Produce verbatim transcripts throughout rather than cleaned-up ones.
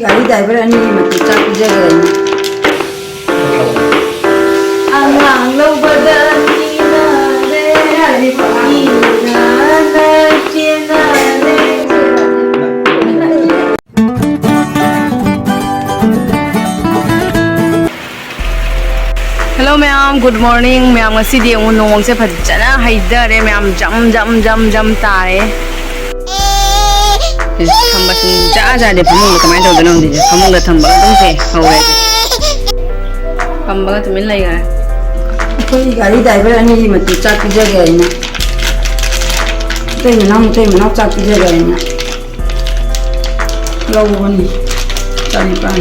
ꯒꯥꯔꯤ ꯗ꯭ꯔꯥꯏꯚꯔ ꯑꯅꯤꯒꯤ ꯃꯇꯨ ꯆꯥꯛ ꯄꯤꯖꯈ꯭ꯔꯦ꯫ ꯑꯉꯥꯡ ꯂꯧꯕꯗ ꯏꯅꯔꯦ, ꯏꯅꯔꯦ, ꯆꯦꯟꯅꯔꯦ꯫ Hello ꯃꯌꯥꯝ, good morning꯫ ꯃꯌꯥꯝ, ꯉꯁꯤꯗꯤ ꯑꯃꯨꯛ ꯅꯣꯡꯁꯦ ꯐꯖꯅ ꯍꯩꯊꯔꯦ ꯃꯌꯥꯝ, ꯖꯝ ꯖꯝ ꯖꯝ ꯖꯝ ꯇꯥꯔꯦ꯫ ꯊꯝꯕ ꯁꯨꯡꯖꯥ ꯌꯥꯗꯦ ꯐꯃꯨꯡꯗ꯫ ꯀꯃꯥꯏꯅ ꯇꯧꯗꯣꯏꯅꯣ ꯈꯪꯗꯦ꯫ ꯐꯃꯨꯡꯗ ꯊꯝꯕꯒ ꯑꯗꯨꯝ ꯁꯦ ꯍꯧꯔꯦ꯫ ꯊꯝꯕꯒ ꯇꯨꯃꯤꯟ ꯂꯩꯈꯔꯦ꯫ ꯑꯩꯈꯣꯏ ꯒꯥꯔꯤ ꯗ꯭ꯔꯥꯏꯚꯔ ꯑꯅꯤꯒꯤ ꯃꯇꯨ ꯆꯥꯛ ꯄꯤꯖꯒꯦ ꯍꯥꯏꯅ꯫ ꯃꯇꯩ ꯃꯅꯥꯎ, ꯃꯇꯩ ꯃꯅꯥꯎ ꯆꯥꯛ ꯄꯤꯖꯒꯦ ꯍꯥꯏꯅ ꯂꯧꯕꯅꯤ꯫ ꯆꯥꯅꯤꯄꯥꯟ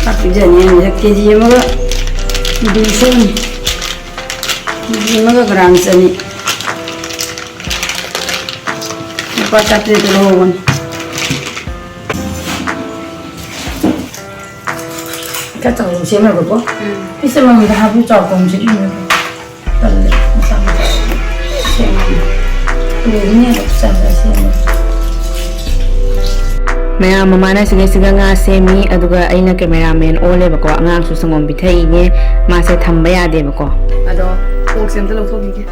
ꯆꯥꯛ ꯄꯤꯖꯅꯤ ꯍꯥꯏꯅ ꯀꯦ ꯖꯤ ꯑꯃꯒ ꯗꯨꯏꯁꯣꯅꯤ꯫ ꯀꯦ ꯖꯤ ꯑꯃꯒ ꯒ꯭ꯔꯥꯝ ꯆꯅꯤ꯫ ꯂꯨꯄꯥ ꯆꯥꯇ꯭ꯔꯦꯠꯇ ꯂꯧꯍꯧꯕꯅꯤ꯫ ꯈꯔ ꯆꯥꯎꯅ ꯁꯦꯝꯃꯒꯀꯣ꯫ ꯎꯝ꯫ ꯄꯤꯁ ꯑꯃꯃꯝꯗ ꯍꯥꯞꯄꯨ, ꯆꯥꯎ ꯀꯧꯅ ꯁꯦꯝꯃꯒ꯫ ꯇꯜꯂꯦ, ꯃꯆꯥ ꯃꯆꯥ ꯁꯦꯝꯃꯒ꯫ ꯂꯣꯏꯔꯅꯤ ꯑꯗꯨꯝ ꯆꯥ ꯆꯥ ꯁꯦꯝꯃꯒ꯫ ꯃꯌꯥꯝ, ꯃꯃꯥꯅ ꯁꯤꯒꯩꯁꯤꯒ ꯉꯥ ꯁꯦꯝꯃꯤ, ꯑꯗꯨꯒ ꯑꯩꯅ cameraman ꯑꯣꯜꯂꯦꯕꯀꯣ꯫ ꯑꯉꯥꯡꯁꯨ ꯁꯪꯒꯣꯝ ꯄꯤꯊꯛꯏꯅꯦ, ꯃꯥꯁꯦ ꯊꯝꯕ ꯌꯥꯗꯦꯕꯀꯣ꯫ ꯑꯗꯣ ꯀꯣꯛꯁꯦ ꯑꯝꯇ ꯂꯧꯊꯣꯛꯈꯤꯒꯦ꯫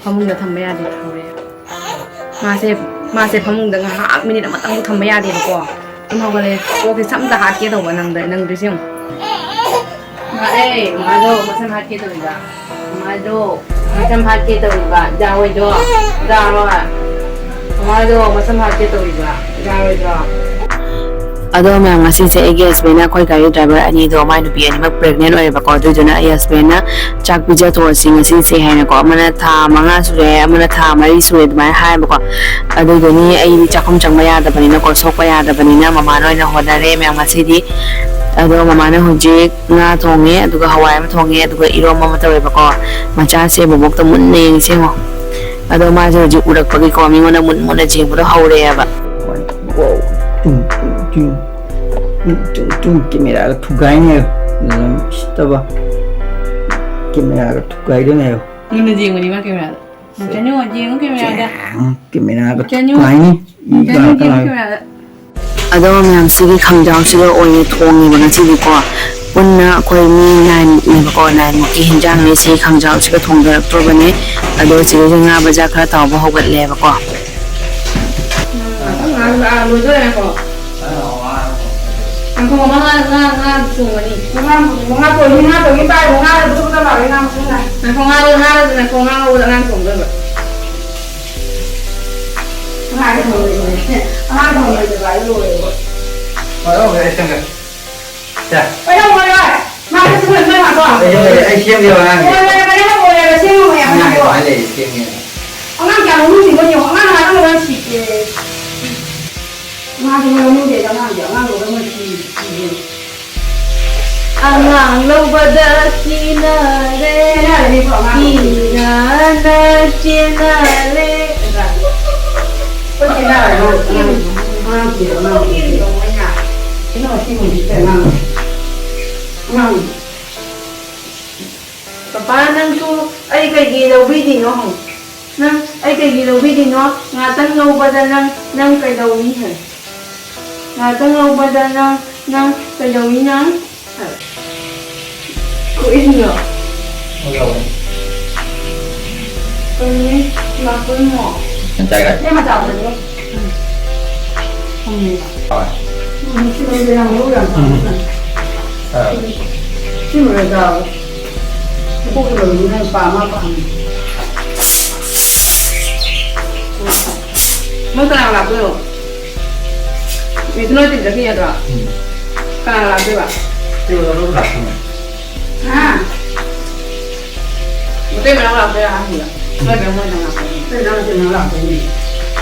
ꯐꯃꯨꯡꯗ ꯊꯝꯕ ꯌꯥꯗꯦ꯫ ꯃꯥꯁꯦ, ꯃꯥꯁꯦ ꯐꯃꯨꯡꯗ ꯉꯥꯏꯍꯥꯛ ꯃꯤꯅꯤꯠ ꯑꯃꯇꯪꯕꯨ ꯊꯝꯕ ꯌꯥꯗꯦꯕꯀꯣ꯫ ꯑꯗꯨꯝ ꯍꯧꯒꯠꯂꯦ꯫ ꯀꯣꯛꯁꯦ ꯁꯝꯇ ꯍꯥꯠꯀꯦ ꯇꯧꯕ ꯅꯪꯗ-, ꯅꯪꯗꯣꯏꯁꯦ ꯌꯦꯡꯉꯨ꯫ ꯂꯥꯛꯑꯦ, ꯃꯥꯗꯣ ꯃꯁꯝ ꯍꯥꯠꯀꯦ ꯇꯧꯔꯤꯕ꯫ ꯃꯥꯗꯣ ꯃꯁꯝ ꯍꯥꯠꯀꯦ ꯇꯧꯔꯤꯕ꯫ ꯖꯥꯔꯣꯏꯗꯣ꯫ ꯖꯥꯔꯣꯏ꯫ ꯃꯥꯗꯣ ꯃꯁꯝ ꯍꯥꯠꯀꯦ ꯇꯧꯔꯤꯕ꯫ ꯖꯥꯔꯣꯏꯗ꯭ꯔꯣ? ꯑꯗꯣ ꯃꯌꯥꯝ, ꯉꯁꯤꯁꯦ ꯑꯩꯒꯤ husbandꯅ ꯑꯩꯈꯣꯏ ꯒꯥꯔꯤ driver ꯑꯅꯤꯗꯣ, ꯃꯥꯏ ꯅꯨꯄꯤ ꯑꯅꯤꯃꯛ pregnant ꯑꯣꯏꯌꯦꯕꯀꯣ꯫ ꯑꯗꯨꯏꯗꯨꯅ ꯑꯩ husbandꯅ ꯆꯥꯛ ꯄꯤꯖꯊꯣꯛꯑꯁꯤ ꯉꯁꯤꯁꯦ ꯍꯥꯏꯅꯀꯣ꯫ ꯑꯃꯅ ꯊꯥ ꯃꯉꯥ ꯁꯨꯔꯦ, ꯑꯃꯅ ꯊꯥ ꯃꯔꯤ ꯁꯨꯔꯦ ꯑꯗꯨꯃꯥꯏꯅ ꯍꯥꯏꯌꯦꯕꯀꯣ꯫ ꯑꯗꯨꯗꯨꯅꯤ ꯑꯩꯗꯤ ꯆꯥꯛꯈꯨꯝ ꯆꯪꯕ ꯌꯥꯗꯕꯅꯤꯅꯀꯣ, ꯁꯣꯛꯄ ꯌꯥꯗꯕꯅꯤꯅ ꯃꯃꯥꯅ ꯑꯣꯏꯅ ꯍꯣꯠꯅꯔꯦ ꯃꯌꯥꯝ ꯉꯁꯤꯗꯤ꯫ ꯑꯗꯣ ꯃꯃꯥꯅ ꯍꯧꯖꯤꯛ ꯉꯥ ꯊꯣꯡꯉꯦ, ꯑꯗꯨꯒ ꯍꯋꯥꯏ ꯑꯃ ꯊꯣꯡꯉꯦ, ꯑꯗꯨꯒ ꯏꯔꯣꯝꯕ ꯑꯃ ꯇꯧꯋꯦꯕꯀꯣ꯫ ꯃꯆꯥꯁꯦ ꯕꯣꯕꯣꯛꯇ ꯃꯨꯟꯅ ꯌꯦꯡꯉꯤꯁꯦ ꯌꯦꯡꯉꯣ꯫ ꯑꯗꯣ ꯃꯥꯁꯦ ꯍꯧꯖꯤꯛ ꯎꯔꯛꯄꯒꯤꯀꯣ, ꯃꯤꯉꯣꯟꯗ ꯃꯨꯟ ꯃꯨꯟꯅ ꯌꯦꯡꯕꯗꯣ ꯍꯧꯔꯦꯕ꯫ ꯋꯥꯎ, ꯇꯨꯝ, ꯇꯨꯝ, ꯇꯨꯝ꯫ ꯇꯨꯝ, ꯇꯨꯝ, ꯇꯨꯝ, cameraꯒ ꯊꯨꯒꯥꯏꯅꯦ꯫ ꯂꯝ ꯁꯤꯠꯇꯕ꯫ Cameraꯒ ꯊꯨꯒꯥꯏꯗꯣꯏꯅꯦ꯫ ꯃꯨꯟꯅ ꯌꯦꯡꯕꯅꯤ ꯃꯥ cameraꯗ꯫ ꯆꯅꯨ, ꯌꯦꯡꯉꯨ cameraꯗ꯫ ꯆꯦꯡ, cameraꯒ ꯆꯅꯨ, ꯊꯨꯒꯥꯏꯅꯤ꯫ ꯏ ꯆꯅꯨ, ꯀꯥꯔꯛꯀꯅꯤ꯫ Yengukimya. ꯑꯗꯣ ꯃꯌꯥꯝꯁꯤꯒꯤ ꯈꯥꯡꯖꯥꯎꯁꯤꯗ ꯑꯣꯏꯅ ꯊꯣꯡꯉꯦꯕ ꯉꯁꯤꯗꯤꯀꯣ꯫ ꯄꯨꯟꯅ ꯑꯩꯈꯣꯏ ꯃꯤ ꯅꯥꯏꯟꯃꯨꯛꯅꯦꯕꯀꯣ, ꯅꯥꯏꯟꯃꯨꯛꯀꯤ ꯍꯤꯟꯖꯥꯡꯅꯦ ꯁꯤ ꯈꯥꯡꯖꯥꯎꯁꯤꯒ ꯊꯣꯡꯗꯔꯛꯇ꯭ꯔꯕꯅꯦ꯫ ꯑꯗꯣ ꯁꯤꯗꯩꯁꯤꯗ ꯉꯥ ꯕꯖꯥꯔ ꯈꯔ ꯇꯥꯎꯕ ꯍꯧꯒꯠꯂꯦꯕꯀꯣ꯫ ꯉꯥ, ꯉꯥ, ꯉꯥ ꯂꯣꯏꯗꯣꯔꯦ ꯉꯥꯏꯈꯣ꯫ ꯉꯥꯏꯈꯣ, ꯃꯉꯥ, ꯉꯥ, ꯉꯥ ꯊꯣꯡꯒꯅꯤ꯫ ꯃꯉꯥ, ꯃꯉꯥ ꯊꯣꯡꯉꯤ, ꯃꯉꯥ ꯊꯣꯡꯉꯤ, ꯄꯥꯏ, ꯃꯉꯥ ꯕꯨꯗꯨ ꯕꯨꯗꯨ ꯂꯥꯎꯔꯦ, ꯉꯥ ꯃꯈꯣꯡ ꯅꯥꯏ꯫ ꯉꯥꯏꯈꯣ, ꯉꯥꯗꯣ, ꯉꯥꯗꯣ ꯉꯥꯏꯈꯣ, ꯉꯥ ꯉꯧꯕꯗ ꯑꯉꯥꯡ ꯊꯣꯡꯗꯣꯏꯕ꯫ ꯑꯉꯥꯡ ꯊꯣꯡꯉꯣꯏꯗꯣꯏꯅꯦ꯫ ꯑꯉꯥꯡ ꯊꯣꯡꯉꯣꯏꯗꯣꯏꯕ ꯑꯩ ꯂꯣꯏꯔꯦꯕ꯫ ꯍꯣꯏ, ꯍꯣꯏ, ꯑꯩ ꯁꯦꯝꯒꯦ꯫ ꯁꯦ꯫ ꯀꯩꯗꯧ ꯂꯣꯏꯔꯣꯏ? ꯃꯥ ꯀꯩꯁꯨ ꯂꯣꯏꯔꯣꯏ, ꯃꯥ ꯀꯣ꯫ ꯑꯩ ꯁꯦꯝꯒꯦ, ꯑꯩ ꯁꯦꯝꯒꯦꯕ ꯑꯉꯥꯡꯒꯤ꯫ ꯂꯣꯏꯔꯣꯏ, ꯂꯣꯏꯔꯣꯏ, ꯂꯣꯏꯔꯣꯏ, ꯁꯦꯝꯃꯣ ꯃꯌꯥꯝ ꯑꯉꯥꯡꯒꯤ ꯁꯦꯝꯃꯣ꯫ ꯀꯃꯥꯏꯅ ꯂꯩ? ꯁꯦꯝꯒꯦ꯫ ꯑꯉꯥꯡ ꯀꯌꯥꯝ ꯂꯧꯅꯤꯡꯗ꯭ꯔꯤꯅꯣ ꯌꯦꯡꯉꯣ꯫ ꯑꯉꯥꯡ ꯉꯥꯛꯇ ꯂꯣꯏ ꯁꯤꯠꯇꯦ꯫ ꯑꯉꯥꯡꯗꯤ ꯃꯣꯏ ꯂꯧꯅꯤꯡꯗꯦꯗ, ꯑꯉꯥꯡꯗꯤ꯫ ꯑꯉꯥꯡꯗꯣ ꯂꯣꯏꯅ ꯁꯤ-, ꯁꯤꯗꯦ꯫ ꯑꯉꯥꯡ ꯂꯧꯕꯗ ꯀꯤꯅꯔꯦ, ꯀꯤꯅꯔꯦ, ꯀꯤꯅꯅ ꯆꯦꯟꯅꯔꯦ꯫ ꯑꯩꯈꯣꯏ ꯆꯦ ꯅꯥꯔꯦ, ꯑꯉꯥꯡ, ꯑꯉꯥꯡ ꯊꯤꯔꯦ, ꯑꯉꯥꯡ ꯊꯤꯔꯦ꯫ ꯀꯩꯅꯣ ꯁꯤ ꯍꯧꯖꯤꯛꯇ ꯑꯉꯥꯡ, ꯑꯉꯥꯡ꯫ ꯄꯄꯥ, ꯅꯪꯁꯨ ꯑꯩ ꯀꯩꯒꯤ ꯂꯧꯕꯤꯔꯤꯅꯣ ꯍꯪꯉꯨ꯫ ꯅꯪ ꯑꯩ ꯀꯩꯒꯤ ꯂꯧꯕꯤꯔꯤꯅꯣ? ꯉꯥꯛꯇꯪ ꯂꯧꯕꯗ ꯅꯪ, ꯅꯪ ꯀꯩꯗꯧꯏ ꯍꯥꯏ꯫ ꯉꯥꯛꯇꯪ ꯂꯧꯕꯗ ꯅꯪ, ꯅꯪ ꯀꯩꯗꯧꯏ ꯅꯪ? ꯀꯨꯏꯅꯣ? ꯀꯩꯅꯣ? ꯂꯥꯛꯇꯣꯏꯅꯣ? ꯆꯥꯏ ꯀꯥꯏ? ꯏꯕꯦꯝꯃ ꯆꯥꯎꯕꯅꯦ꯫ ꯎꯝ꯫ ꯎꯝ꯫ ꯎꯝ, ꯁꯤ ꯃꯔꯨꯗ ꯌꯥꯝ ꯃꯔꯨ ꯌꯥꯝ ꯆꯥꯎꯕꯅꯦ꯫ ꯑꯥ꯫ ꯁꯤ ꯃꯔꯨꯗ ꯆꯥꯎꯕ꯫ ꯃꯀꯣꯛꯇ ꯂꯩꯕꯗꯨꯅ ꯄꯥꯝꯃ ꯄꯥꯝꯃꯤ꯫ ꯃꯣꯏ ꯀꯅꯥ ꯂꯥꯛꯇꯣꯏꯅꯣ? ꯃꯤꯊꯨꯟ ꯍꯣꯏ ꯇꯤꯟ ꯆꯠꯈꯤ ꯅꯠꯇ꯭ꯔꯣ? ꯎꯝ꯫ ꯀꯅꯥ ꯂꯥꯛꯇꯣꯏꯕ? ꯇꯦꯕꯜ ꯂꯧꯔ ꯂꯥꯛꯇꯣꯏꯅꯦ꯫ ꯍꯥ? ꯃꯇꯩ ꯃꯅꯥꯎ ꯂꯥꯛꯇꯣꯏꯔꯥ ꯍꯥꯏꯁꯤꯕ? ꯃꯣꯏ ꯀꯩꯅꯣ ꯃꯣꯏ ꯀꯩꯅꯣ ꯂꯥꯛꯇꯣꯏꯅꯦ꯫ ꯃꯇꯩ ꯃꯅꯥꯎ ꯃꯇꯩ ꯃꯅꯥꯎ ꯂꯥꯛꯇꯣꯏꯅꯦ꯫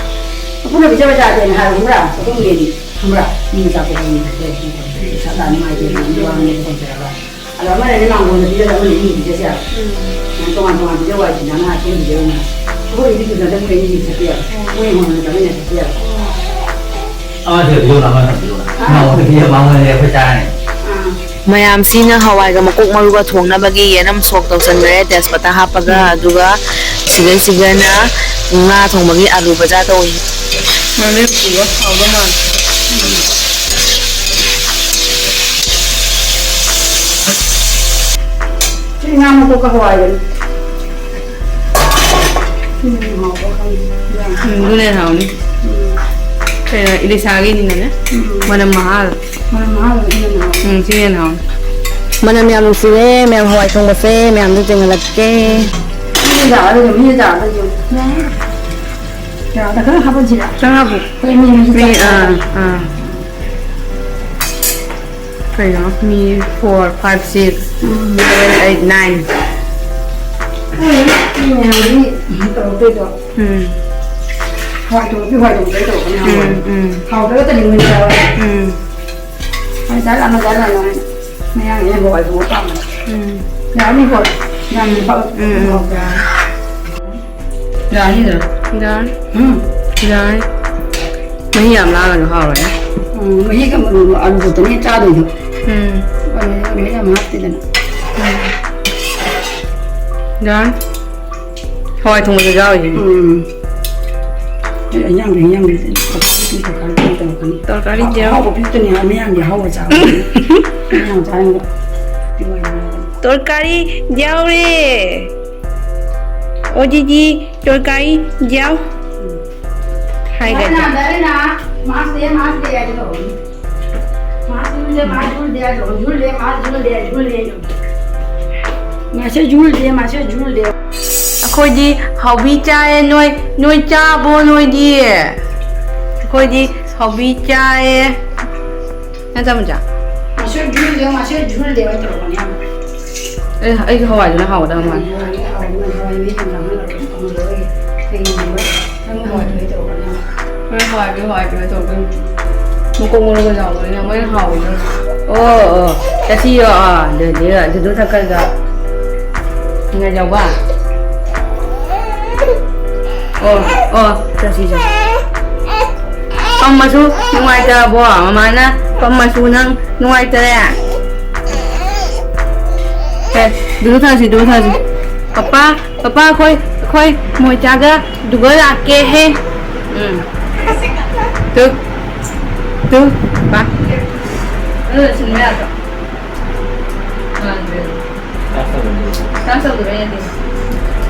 ꯑꯩꯈꯣꯏꯅ ꯄꯤꯖꯕ ꯌꯥꯗꯦꯅ ꯍꯥꯏꯕ ꯈꯪꯕ꯭ꯔꯥ? ꯑꯩꯈꯣꯏ ꯌꯦꯟꯗꯤ ꯈꯪꯕ꯭ꯔꯥ? ꯃꯤ ꯃꯆꯥ ꯄꯣꯛꯄ ꯃꯤ ꯄꯤꯖꯕ ꯄꯩꯁꯥ ꯇꯥꯟ ꯅꯨꯡꯉꯥꯏꯇꯦ, ꯃꯤ ꯋꯥ ꯉꯥꯡꯕ ꯈꯣꯠꯄ ꯌꯥꯔꯣꯏ꯫ ꯑꯗꯣ ꯑꯃꯅꯗꯤ ꯃꯥꯡꯒꯣꯟꯗ ꯄꯤꯖꯗ ꯑꯃꯅ ꯏꯃꯨꯡꯗ ꯄꯤꯖꯁꯦ ꯍꯥꯏꯕ꯫ ꯎꯝ꯫ ꯅꯪ ꯇꯣꯉꯥꯟ ꯇꯣꯉꯥꯟ ꯄꯤꯖꯧ ꯍꯥꯏꯁꯤꯅ ꯅꯪ ꯑꯁꯣꯝꯒꯤꯗ ꯑꯣꯏꯅ꯫ ꯑꯩꯈꯣꯏꯒꯤꯗꯤ ꯄꯨꯖꯗ ꯃꯣꯏ ꯑꯅꯤꯒꯤ ꯆꯠꯄ ꯌꯥꯕ꯫ ꯎꯝ꯫ ꯃꯣꯏ ꯑꯃꯃꯝꯅ ꯆꯠꯃꯤꯟꯅ ꯆꯠꯄ ꯌꯥꯕ꯫ ꯎꯝ꯫ ꯑꯃꯁꯨ ꯄꯤꯌꯣ, ꯑꯃꯁꯨ ꯄꯤꯌꯣ꯫ ꯑꯥ꯫ ꯃꯥꯉꯣꯟꯗ ꯄꯤꯌꯣ, ꯃꯥꯉꯣꯟꯗ ꯑꯩꯈꯣꯏ ꯆꯥꯔꯅꯤ꯫ ꯑꯥ꯫ ꯃꯌꯥꯝꯁꯤꯅ ꯍꯋꯥꯏꯒ ꯃꯀꯣꯛ ꯃꯔꯨꯒ ꯊꯣꯡꯅꯕꯒꯤ ꯌꯦꯅꯝ ꯁꯣꯛ ꯇꯧꯁꯟꯈ꯭ꯔꯦ, ꯇꯦꯖꯄꯇꯥ ꯍꯥꯞꯄꯒ, ꯎꯝ꯫ ꯑꯗꯨꯒ ꯁꯤꯗꯩꯁꯤꯗꯅ ꯉꯥ ꯊꯣꯡꯕꯒꯤ ꯑꯂꯨ ꯕꯖꯥ ꯇꯧꯏ꯫ ꯃꯔꯝꯗꯤ ꯎꯄꯨꯗꯣ ꯍꯥꯎꯗꯧ ꯃꯥꯜꯂꯦ꯫ ꯁꯤ ꯉꯥ ꯃꯀꯣꯛꯀ ꯍꯋꯥꯏꯒꯅꯤ꯫ ꯁꯤꯅ ꯍꯦꯟꯅ ꯍꯥꯎꯕ꯭ꯔꯥ ꯈꯪꯗꯦ꯫ ꯎꯝ, ꯑꯗꯨꯅ ꯍꯦꯟꯅ ꯍꯥꯎꯅꯤ꯫ ꯎꯝ꯫ ꯀꯩꯅꯣ, ꯏꯂꯤꯁꯥꯒꯤꯅꯤꯅꯅꯦ꯫ ꯎꯝ꯫ ꯃꯅꯝ ꯃꯍꯥ꯫ ꯃꯅꯝ ꯃꯍꯥꯗꯨꯅ ꯍꯦꯟꯅ ꯍꯥꯎꯅꯤ꯫ ꯎꯝ, ꯁꯤꯅ ꯍꯦꯟꯅ ꯍꯥꯎꯅꯤ꯫ ꯃꯅꯝ ꯌꯥꯝ ꯅꯨꯡꯁꯤꯔꯦ, ꯃꯌꯥꯝ ꯍꯋꯥꯏ ꯊꯣꯡꯕꯁꯦ, ꯃꯌꯥꯝꯗꯨ ꯆꯦꯟꯍꯜꯂꯛꯀꯦ꯫ ꯃꯤꯅ ꯆꯥꯕꯗ ꯌꯦꯡꯉꯨ, ꯃꯤꯅ ꯆꯥꯕꯗ ꯌꯦꯡꯉꯨ꯫ ꯆꯥꯕꯗ ꯈꯔ ꯍꯥꯞꯄꯁꯤꯔꯥ? ꯆꯪꯉꯛꯑꯕꯣ? ꯑꯩꯈꯣꯏ ꯃꯤ ꯃꯤ, ꯃꯤ, ꯆꯥꯕ꯫ ꯑꯥ, ꯑꯥ꯫ ꯀꯩꯅꯣ? ꯃꯤ four, five, six, ꯎꯝ꯫ Seven, eight, nine꯫ ꯎꯝ, ꯃꯤ ꯃꯌꯥꯝꯒꯤ ꯇꯧꯔꯛꯇꯣꯏꯗꯣ꯫ ꯎꯝ꯫ ꯍꯋꯥꯏ ꯊꯣꯡꯕ, ꯍꯋꯥꯏ ꯊꯣꯡꯕ ꯇꯧꯔꯛꯀꯅꯤ ꯍꯥꯏꯕ꯫ ꯎꯝ, ꯎꯝ꯫ ꯍꯥꯎꯇ꯭ꯔꯒ ꯇꯜꯂꯤ ꯃꯣꯏꯅ ꯆꯥꯕ꯫ ꯎꯝ꯫ ꯍꯋꯥꯏ ꯆꯥꯔ ꯂꯥꯛꯑꯣ, ꯆꯥꯔ ꯂꯥꯛꯑꯣ ꯍꯥꯏꯅ꯫ ꯃꯌꯥꯡꯒꯤꯅ ꯍꯋꯥꯏ ꯊꯣꯡꯕ ꯄꯥꯝꯕ꯫ ꯎꯝ꯫ ꯌꯥꯔꯅꯤꯀꯣ? ꯌꯥꯝ ꯎꯝ꯫ ꯐꯕ ꯎꯝ, ꯎꯝ꯫ ꯍꯥꯎꯕ꯭ꯔꯥ? ꯌꯥꯅꯤꯗ꯫ ꯌꯥꯔꯅꯤ꯫ ꯎꯝ꯫ ꯌꯥꯔꯅꯤ꯫ ꯃꯍꯤ ꯌꯥꯝ ꯂꯥꯡꯉꯁꯨ ꯍꯥꯎꯔꯣꯏꯅꯦ꯫ ꯎꯝ, ꯃꯍꯤꯒ ꯑꯂꯨ ꯈꯛꯇꯅꯦ ꯆꯥꯗꯣꯏꯗꯣ꯫ ꯎꯝ꯫ ꯑꯂꯨ, ꯑꯂꯨ ꯌꯥꯝ ꯍꯥꯞꯇꯦꯗꯅ꯫ ꯎꯝ꯫ ꯌꯥꯔꯅꯤ꯫ ꯍꯋꯥꯏ ꯊꯣꯡꯕꯗ ꯌꯥꯎꯔꯤꯁꯤꯅꯦ꯫ ꯎꯝ꯫ ꯑꯩ ꯏꯟꯖꯥꯡꯗꯤ, ꯏꯟꯖꯥꯡꯗꯤ ꯇꯧꯔꯛꯀꯅꯤ꯫ ꯇꯧꯔꯛꯀꯅꯤ, ꯌꯦꯡꯉꯣ꯫ ꯑꯍꯥꯎꯕ ꯄꯤꯔꯛꯇꯣꯏꯅꯤ ꯍꯥꯏ, ꯃꯌꯥꯡꯒꯤ ꯑꯍꯥꯎꯕ ꯆꯥꯕꯅꯤ꯫ ꯃꯌꯥꯡ ꯆꯥꯅꯤꯡꯕ꯫ ꯇꯧꯔꯛꯀꯅꯤ꯫ ꯇꯧꯔꯛꯀꯅꯤ, ꯌꯦꯡꯉꯣ꯫ ꯑꯣ ꯗꯤꯗꯤ, ꯇꯧꯔꯛꯀꯅꯤ, ꯌꯦꯡꯉꯣ꯫ ꯎꯝ꯫ ꯍꯥꯏꯒꯗ꯭ꯔꯥ? ꯗꯥꯏꯔꯦꯅꯥ, ꯗꯥꯏꯔꯦꯅꯥ, ꯃꯥꯁ ꯗꯦ, ꯃꯥꯁ ꯗꯦ ꯍꯥꯏꯒꯦ ꯇꯧꯔꯛꯀꯅꯤ꯫ ꯃꯥꯁꯦ ꯖꯨꯜ ꯗꯦ, ꯃꯥꯁꯦ ꯖꯨꯜ ꯗꯦ꯫ ꯃꯥꯁꯦ ꯖꯨꯜ ꯗꯦ, ꯃꯥꯁꯦ ꯖꯨꯜ ꯗꯦ꯫ ꯑꯩꯈꯣꯏꯗꯤ ꯍꯥꯎꯕꯤ ꯆꯥꯏꯌꯦ, ꯅꯣꯏ, ꯅꯣꯏ ꯆꯥꯕꯣ ꯅꯣꯏꯗꯤ? ꯑꯩꯈꯣꯏꯗꯤ ꯍꯥꯎꯕꯤ ꯆꯥꯏꯌꯦ꯫ ꯅꯠꯇ꯭ꯔꯥ, ꯃꯨꯆꯥ? ꯃꯥꯁꯦ ꯖꯨꯜ ꯗꯦ, ꯃꯥꯁꯦ ꯖꯨꯜ ꯗꯦ ꯍꯥꯏ ꯇꯧꯔꯛꯀꯅꯤ ꯌꯥꯝ꯫ ꯑꯦ, ꯑꯩꯒꯤ ꯍꯋꯥꯏꯗꯨꯅ ꯍꯥꯎꯒꯗꯕ ꯃꯥꯜꯂꯦ꯫ ꯍꯋꯥꯏ, ꯍꯋꯥꯏ, ꯍꯋꯥꯏ, ꯃꯤ ꯌꯥꯝ ꯆꯥꯅꯔꯣꯏ, ꯐꯪꯉꯔꯣꯏ꯫ ꯀꯩꯒꯤꯅꯣ? ꯅꯪ ꯍꯋꯥꯏꯗꯣ ꯍꯦꯛ ꯇꯧꯔꯛꯀꯅꯤ ꯌꯥꯝ꯫ ꯍꯣꯏ, ꯍꯋꯥꯏꯕꯤ, ꯍꯋꯥꯏꯕꯤ ꯍꯣꯏ ꯇꯧꯗꯣꯏꯅꯤ꯫ ꯃꯀꯣꯛ ꯃꯔꯨꯒ ꯌꯥꯎꯕꯅꯤꯅ ꯃꯣꯏꯅ ꯍꯥꯎꯕꯅꯤ꯫ ꯑꯣ, ꯑꯣ꯫ ꯆꯠꯁꯤꯌꯣ, ꯑꯥ, ꯑꯗꯨꯗꯤ, ꯑꯗꯨꯗꯣ ꯊꯛꯀꯗ꯫ ꯉꯥꯏꯖꯧꯕ꯫ ꯑꯣ, ꯑꯣ, ꯆꯠꯁꯤ, ꯆꯠꯁꯤ꯫ ꯄꯝꯃꯁꯨ ꯅꯨꯡꯉꯥꯏꯇꯔꯕꯣ? ꯃꯃꯥꯅ ꯄꯝꯃꯁꯨ ꯅꯪ ꯅꯨꯡꯉꯥꯏꯇꯔꯦ? ꯍꯦ, ꯑꯗꯨꯗꯣ ꯊꯛꯁꯤ, ꯑꯗꯨꯗꯣ ꯊꯛꯁꯤ꯫ ꯄꯄꯥ, ꯄꯄꯥ, ꯑꯩꯈꯣꯏ, ꯑꯩꯈꯣꯏ ꯃꯣꯏꯆꯥꯒ ꯑꯗꯨꯒ ꯂꯥꯛꯀꯦ ꯍꯦ꯫ ꯎꯝ꯫ ꯇꯨ꯫ ꯄꯥ꯫ ꯑꯗꯨ ꯁꯤꯟꯕ ꯌꯥꯗ꯭ꯔꯣ? ꯌꯥꯗ꯭ꯔꯦ꯫ ꯆꯥꯛ ꯆꯥꯗꯕ ꯌꯥꯗꯦ꯫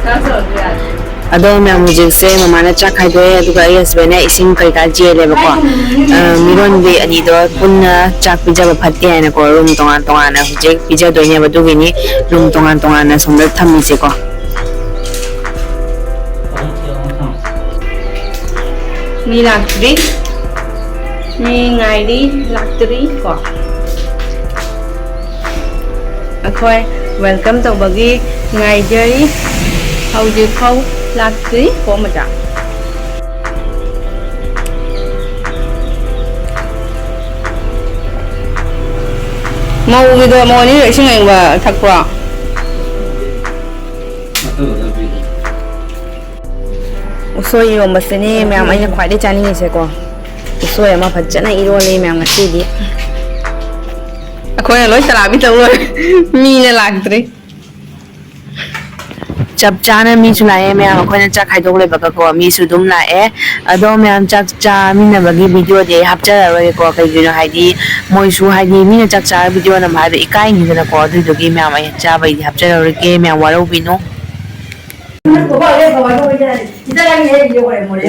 ꯆꯥꯛ ꯆꯥꯗꯕ ꯌꯥꯗꯦ꯫ ꯑꯗꯣ ꯃꯌꯥꯝ, ꯍꯧꯖꯤꯛꯁꯦ ꯃꯃꯥꯅ ꯆꯥꯛ ꯈꯥꯏꯗꯣꯛꯑꯦ, ꯑꯗꯨꯒ ꯑꯩ husbandꯅ ꯏꯁꯤꯡ ꯀꯩꯀꯥ ꯆꯦꯜꯂꯦꯕꯀꯣ꯫ ꯑ, ꯃꯤꯔꯣꯟꯕꯤ ꯑꯅꯤꯗꯣ ꯄꯨꯟꯅ ꯆꯥꯛ ꯄꯤꯖꯕ ꯐꯠꯇꯦ ꯍꯥꯏꯅꯀꯣ, room ꯇꯣꯉꯥꯟ ꯇꯣꯉꯥꯟꯅ ꯍꯧꯖꯤꯛ ꯄꯤꯖꯗꯣꯏꯅꯦꯕ, ꯑꯗꯨꯒꯤꯅꯤ room ꯇꯣꯉꯥꯟ ꯇꯣꯉꯥꯟꯅ ꯁꯣꯝꯗ ꯊꯝꯃꯤꯁꯦꯀꯣ꯫ ꯃꯤ ꯂꯥꯛꯇ꯭ꯔꯤ꯫ ꯃꯤ ꯉꯥꯏꯔꯤ, ꯂꯥꯛꯇ꯭ꯔꯤ ꯀꯣ꯫ ꯑꯩꯈꯣꯏ welcome ꯇꯧꯕꯒꯤ ꯉꯥꯏꯖꯔꯤ꯫ ꯍꯧꯖꯤꯛꯐꯥꯎ ꯂꯥꯛꯇ꯭ꯔꯤ ꯀꯣ ꯃꯆꯥ꯫ ꯃꯧꯒꯤꯗꯣ, ꯃꯧ ꯑꯅꯤꯗꯣ ꯏꯁꯤꯡ ꯑꯌꯤꯡꯕ ꯊꯛꯄ꯭ꯔꯣ? ꯎꯁꯣꯏ ꯏꯔꯣꯝꯕꯁꯤꯅꯤ ꯃꯌꯥꯝ ꯑꯩꯅ ꯈ꯭ꯋꯥꯏꯗꯩ ꯆꯥꯅꯤꯡꯉꯤꯁꯦꯀꯣ꯫ ꯎꯁꯣꯏ ꯑꯃ ꯐꯖꯅ ꯏꯔꯣꯜꯂꯤ ꯃꯌꯥꯝ ꯉꯁꯤꯗꯤ꯫ ꯑꯩꯈꯣꯏꯅ ꯂꯣꯏ ꯆꯂꯥꯕꯤ ꯇꯧ ꯂꯣꯏꯔꯦ꯫ ꯃꯤꯅ ꯂꯥꯛꯇ꯭ꯔꯤ꯫ ꯆꯞ ꯆꯥꯅ ꯃꯤꯁꯨ ꯂꯥꯛꯑꯦ ꯃꯌꯥꯝ, ꯑꯩꯈꯣꯏꯅ ꯆꯥꯛ ꯈꯥꯏꯗꯣꯛ ꯂꯣꯏꯕꯒꯀꯣ ꯃꯤꯁꯨ ꯑꯗꯨꯝ ꯂꯥꯛꯑꯦ꯫ ꯑꯗꯣ ꯃꯌꯥꯝ ꯆꯥꯛ ꯆꯥꯃꯤꯟꯅꯕꯒꯤ videoꯗꯤ ꯑꯩ ꯍꯥꯞꯆꯔꯔꯣꯏꯒꯦꯀꯣ꯫ ꯀꯩꯒꯤꯅꯣ ꯍꯥꯏꯗꯤ ꯃꯣꯏꯁꯨ, ꯍꯥꯏꯗꯤ ꯃꯤꯅ ꯆꯥꯛ ꯆꯥꯔ video ꯅꯝꯕ ꯍꯥꯏꯗꯣ ꯏꯀꯥꯏꯅꯤꯗꯅꯀꯣ꯫ ꯑꯗꯨꯏꯗꯨꯒꯤ ꯃꯌꯥꯝ ꯑꯩ ꯆꯥꯕꯩꯗꯤ ꯍꯥꯞꯆꯔꯔꯣꯏꯒꯦ, ꯃꯌꯥꯝ ꯋꯥꯔꯧꯕꯤꯅꯨ꯫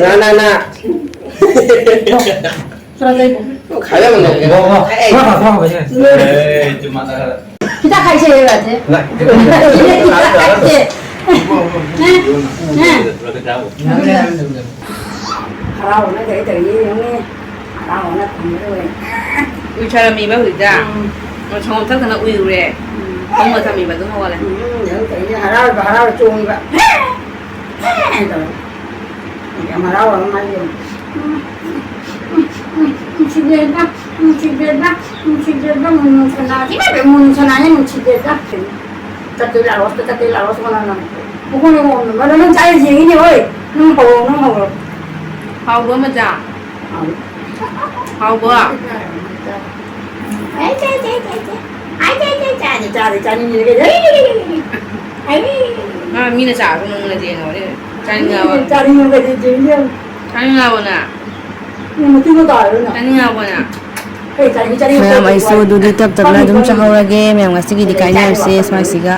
ꯅ, ꯅ, ꯅ꯫ ꯈꯥꯏꯔꯝꯃꯣ꯫ ꯈꯔ ꯈꯔ ꯈꯔ ꯈꯔ꯫ ꯑꯦ, ꯆꯨꯝꯃ ꯈꯔ꯫ ꯈꯤꯇ ꯈꯥꯏꯁꯦ, ꯌꯥꯗꯦ꯫ ꯅ꯫ ꯈꯤꯇ ꯈꯥꯏꯁꯦ꯫ ꯅ, ꯅ꯫ ꯍꯔꯥꯎꯕꯅ ꯀꯔꯤ ꯇꯧꯔꯤ ꯌꯦꯡꯉꯨꯅꯦ꯫ ꯍꯔꯥꯎꯕꯅ ꯐꯪꯕ ꯂꯣꯏꯔꯦ꯫ ꯎꯏꯊꯔꯝꯃꯤꯕ ꯍꯧꯖꯤꯛꯇ꯫ ꯎꯝ꯫ ꯁꯪꯒꯣꯝ ꯊꯛꯇꯅ ꯎꯏꯔꯨꯔꯦ꯫ ꯎꯝ꯫ ꯐꯃꯨꯡꯗ ꯊꯝꯃꯤꯕ ꯑꯗꯨꯝ ꯍꯧꯒꯠꯂꯦ꯫ ꯎꯝ, ꯎꯝ, ꯌꯦꯡꯉꯨ ꯇꯧꯔꯤꯁꯦ꯫ ꯍꯔꯥꯎꯕ, ꯍꯔꯥꯎꯕ ꯆꯣꯡꯉꯤꯕ꯫ ꯇꯧꯔꯦ꯫ ꯌꯥꯝ ꯍꯔꯥꯎꯔꯕ ꯃꯥꯜꯂꯦ꯫ ꯅꯨꯡꯁꯤꯗꯦꯗ, ꯅꯨꯡꯁꯤꯗꯦꯗ, ꯅꯨꯡꯁꯤꯗꯦꯗ, ꯃꯨꯟꯅꯨ ꯁꯅꯥꯁꯤ ꯏꯃꯥꯏ ꯄꯦꯝꯃ, ꯃꯨꯟꯅꯨ ꯁꯅꯥꯁꯤ ꯅꯨꯡꯁꯤꯗꯦꯗ꯫ ꯆꯠꯇꯣꯏ ꯂꯥꯛꯑꯣ, ꯆꯠꯇꯣꯏ ꯂꯥꯛꯑꯣ, ꯁꯣꯝꯗ ꯅꯪ꯫ ꯃꯈꯣꯡ ꯌꯦꯡꯉꯣ, ꯃꯗꯣ ꯅꯪ ꯆꯥꯔꯤꯁꯤ ꯌꯦꯡꯉꯤꯅꯦ, ꯍꯣꯏ꯫ ꯅꯪ ꯍꯧꯔꯣ, ꯅꯪ ꯍꯧꯔꯣ꯫ ꯍꯥꯎꯕ꯭ꯔꯣ, ꯃꯆꯥ? ꯍꯥꯎ꯫ ꯍꯥꯎꯕ꯭ꯔꯣ? ꯑꯩ ꯆꯥ-, ꯆꯥ-, ꯆꯥ-, ꯆꯥ-, ꯑꯩ ꯆꯥ-, ꯆꯥ-, ꯆꯥꯗꯦ, ꯆꯥꯗꯦ, ꯆꯥꯅꯤꯡꯉꯤꯔꯒꯗꯤ꯫ ꯑꯩ꯫ ꯃꯥ ꯃꯤꯅ ꯆꯥꯕ ꯃꯨꯟꯅ ꯌꯦꯡꯉꯣ, ꯆꯥꯅꯤꯡꯉꯕ? ꯆꯥꯅꯤꯡꯉꯒꯗꯤ ꯌꯦꯡꯉꯣ꯫ ꯆꯥꯅꯤꯡꯉꯕꯣ ꯅꯪ? ꯃꯌꯥꯝ ꯑꯩꯁꯨ ꯑꯗꯨꯗꯤ ꯇꯞ ꯇꯞꯅ ꯑꯗꯨꯝ ꯆꯥꯍꯧꯔꯒꯦ꯫ ꯃꯌꯥꯝ ꯉꯁꯤꯒꯤꯗꯤ ꯀꯥꯏꯅꯔꯁꯦ ꯁ꯭ꯋꯥꯏꯁꯤꯒ꯫